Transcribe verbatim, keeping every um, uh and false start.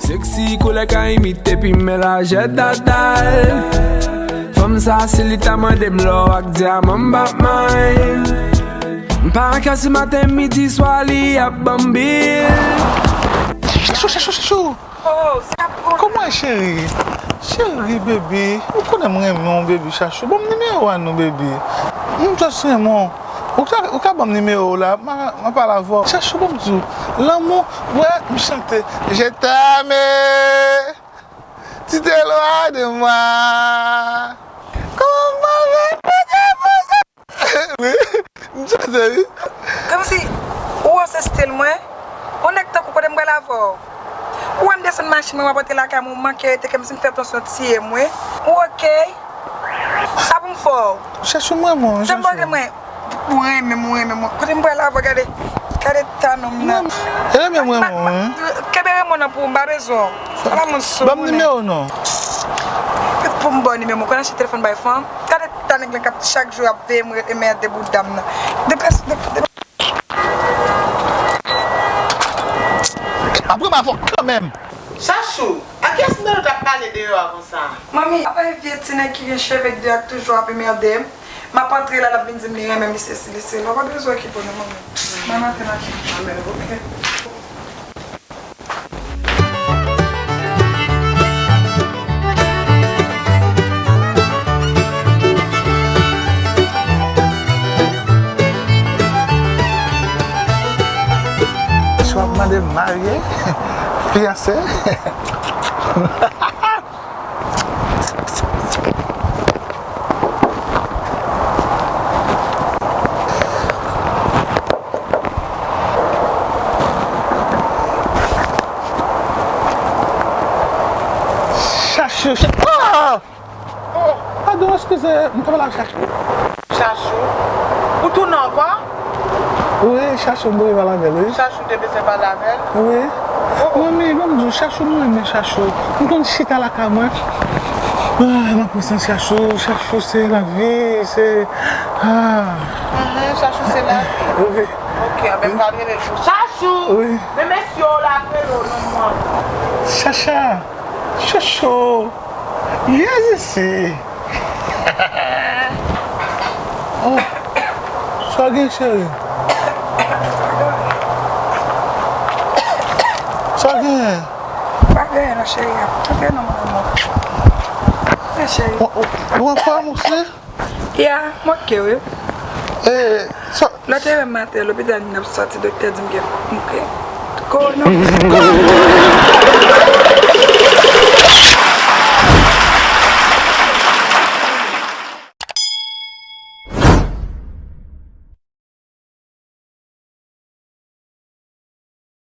Sexy koulè ka imite pi men lajè dadal. Fanm sa si li ta mande m lò ak dyaman m p ap may. M pa ka si maten midi swa li ap ban m bil. Chachou, chachou, chachou. Kòman e cheri? Cheri, baby. Ou konnen m renmen w, baby, chachou. Ban m nimewo a non, baby. M just renmen w. Ou ka, ou ka ban m nimewo w la, m a, m a pale avè w. Chachou, ban m di w, lanmou, wè, m chante. Je t'aime, tu t'éloignes de moi. Comment m'avait fait de vous? Wi, m chante, wi. Kòmsi, ou wè se stil mwen? Yon nèg tankou kote m pral avè w. Ou wè m desann machin mwen, m ap antre lakay mwen, ou manke rete kè m si m fè atansyon tiye m, wi. Ou oke? Sa pou m fè w? Chachou mwen, mwen, chachou. Mwen, mwen renmen, mwen renmen, mwen. Kote m pral avè w, gade. Gade ta nonm nan. E renmen mwen, mwen. Kenbe renmen nan pou m, m pa bezwen w. Ala moun sou. Ban m nimewo non. Pou m ba w nimewo, mwen konn achte telefòn bay fanm. Gade ta nèg lan k ap chak jou ap veye mwen, e mède bouda m nan. Deplase, deplase. Apre m avè w kanmenm. Chachou, a kiyès Melo t ap pale deyò a konsa? Manmi, apa e vye ti nèg ki gen cheve de ak toujou ap emède m? M ap antre la, l ap vin di m li renmen m, li sesi, li sela. Ou pa bezwen okipe w non, manmi. M al antre nan kay. Amèn, oke. Si w ap mande m marye, fiyanse. Chachou, cha-, ah! Oh, padon, eskize, m t ap pale ak Chachou. Chachou? Ou tounen ankò? Wi, Chachou, m te pale avè l, wi. Chachou te bezwen pale avè l? Wi. Oh, oh. Manmi, ban m di w, Chachou, mwen renmen Chachou. M konn chita lakay mwen. Ah, m ap pran san Chachou, Chachou se lavi, se, ah. Mhm, Chachou se lavi. Wi. Ok, anben m pral rele l pou Chachou! Wi. Men mesye w la ap rele w non mwen. Chacha, Chachou. Yezi si. Oh, sa w gen, cheri? Sa w gen? Pa gen anyen non, cheri. Antre non, mon amour. Antre, cheri. Ou, ou, ou anfòm osi? Ya, m oke, wi. E, sa, Lòt lè m maten, lopital m t ap sòti, doktè di m gen, m gen kowonaviris.